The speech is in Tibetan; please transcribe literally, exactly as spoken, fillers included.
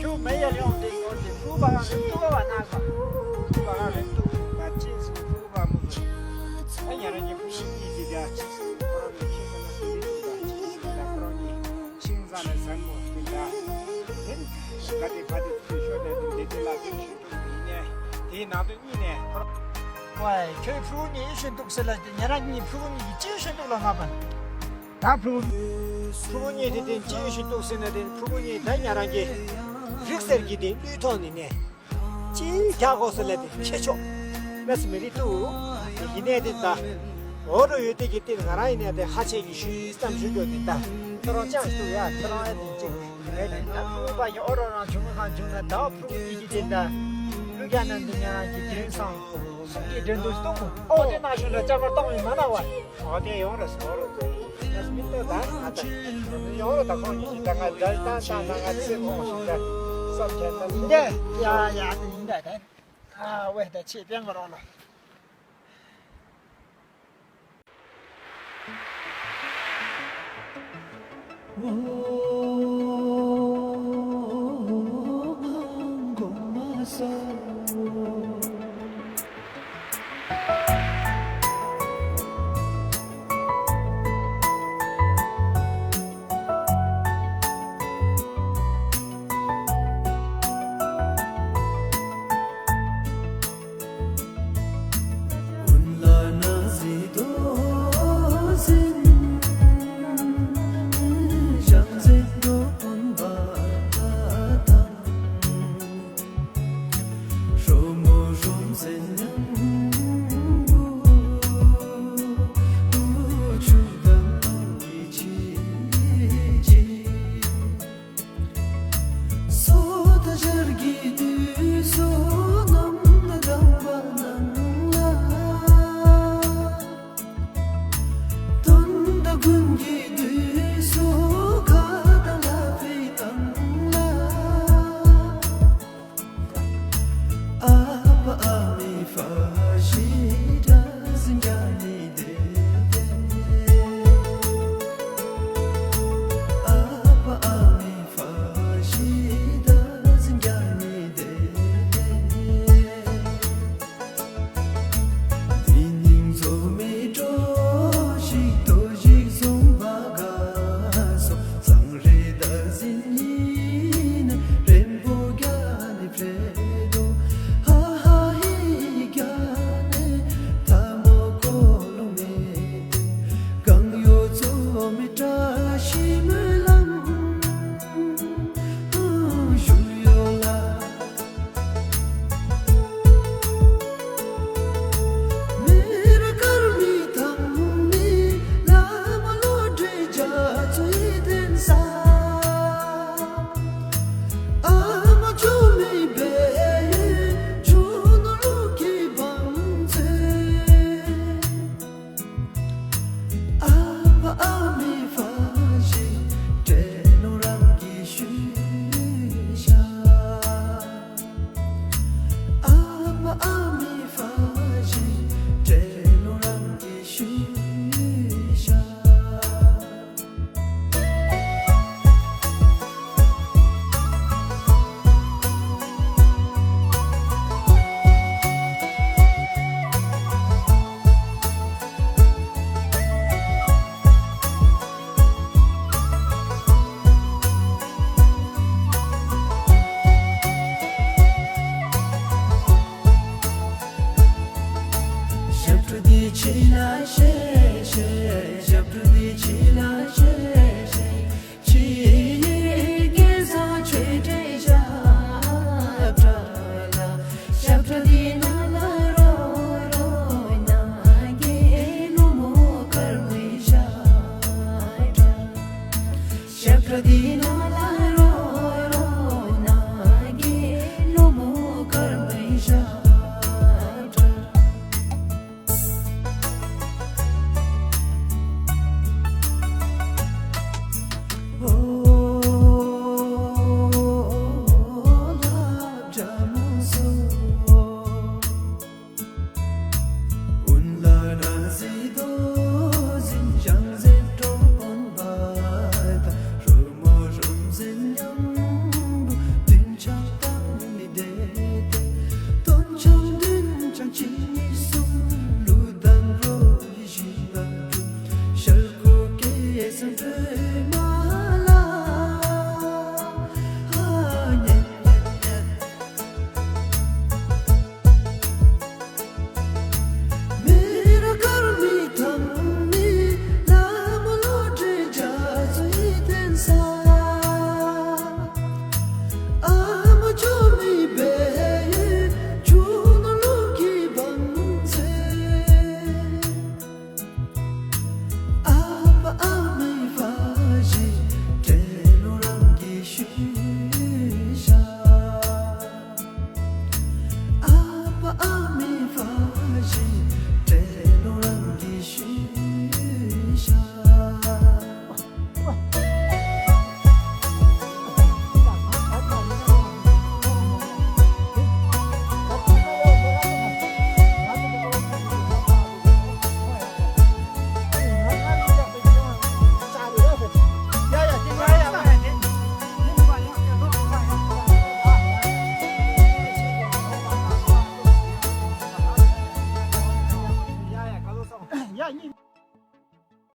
ཁྱོད་མེ་ཡར་ཡོང་དེ་ཡོང་དེ་ཕྲུ་གུ་བ་རིམ་གཏུག་པ་ན་ག་ཕྲུ་གུ་བ་རིམ་གཏུག་པ་ཅི་སུ་ཕྲུ་གུ་བ་མོ་ཟེར། ཨ་ཉ་ར་ཉི་ཕྲུ་གུ་ཤི་ཡི་དེ་དེ་ཨ་ཅི་སུ་ཁོ་རང་མི་ཁྱེད་ས་ན་སུ་མི་ཐུག་པ་ཅི་སུ་ད་ཁོ་རང་གི་ཤིང་ས་ནས་ཟན་མོ་སྤིན་ད་དེ་ག་དེ་ག་དེ་ཚུལ་ཤོར་ནས་དེ་དེ་ལ་དེ་ཤི་ཐུག་ཡིན་ནས་དེའི་ནང་དུ་གཉིས་ནས་ཁོ་རང་ཝའི་ཁྱོད་ཕྲུ་གུ་གཉིས་ཤི་འདུག་ཟེར་ལ་ཉ་ར་གཉིས་ཕྲུ་གུ་གཉིས་ཀྱི་ཅི་ཤི་འདུག་ལ་ང་པ། ད་ཕྲུ་གུ་ཕྲུ་གུ་གཉིས་དེ་དེ་ཅི་ཡོད་ཤི་འདུག་ཟེར་ན་དེ་ཕྲུ་གུ་གཉིས་ད་ཉ་རང་གི་རིགས་གསར་གྱི་དེ་ལུས་ཐོག་ནས་ནས་ཅི་རྒྱག་དགོས་ཟེར་ལ་དེ་ཁྱེད་ཆོག་མེད་སུ་མི་རིགས་འདུག་ཡིན་ནས་དེ་ད་འོ་རོ་ཡོད་དེ་གི་དེ་ང་རང་ཡིན་ནས་དེ་ཧ་ཆེ་གི་ཞུ་བསམ་ཞུ་རྒྱུ་དེ་ད་ཁྱེད་རང་ཅང་ཞུ་ཡ་ཁྱེད་རང་ཡ་དེ་ཅིག་རེད་དེ་ད་ཕྲུ་གུ་པ་ཡི་འོ་རོ་རང་བྱུང་གང་བྱུང་ན་ད་ཕྲུ་གུ་གཉིས་ཀྱི་དེ་ད་ཀླུ་རྒྱ་ནང་དུ་ཉ་རང་གི་དེ་རིང་སང་སུམ་གྱི་འགྲན་བསྡུར་སྟོང་མོ་ཨོ་དེ་ན་ཞུ་ན་ཅག་པར་གཏོང་མི་མ་ན་བ། ཨོ་དེ་ཡོང་རེད་སོ་རོ་ཙེ། ཡ་སྨིན་ཏོ་ད་ང་ད་ཡོང་རེད་ད་ཁོང་གཉིས་ཀྱིས་ད་ང་འདྲ་ཏང་ཏང་ན་ང་ཚེ་ཁོང་ཞིག་ད་བསམ་ཁྱེད་ད་ཡིན་ད་ཡ་ཡ་ད་ཡིན་ད་ད་ཨ་ཝེ་ད་ཆེས་དཔེ་ང་རོགས་ལ། ཞབས་བྲོ་འདི་ཕྱི་ལ་གཤེགས་གཤེགས། ཞབས་བྲོ་འདི་ཕྱི་ལ་གཤེགས།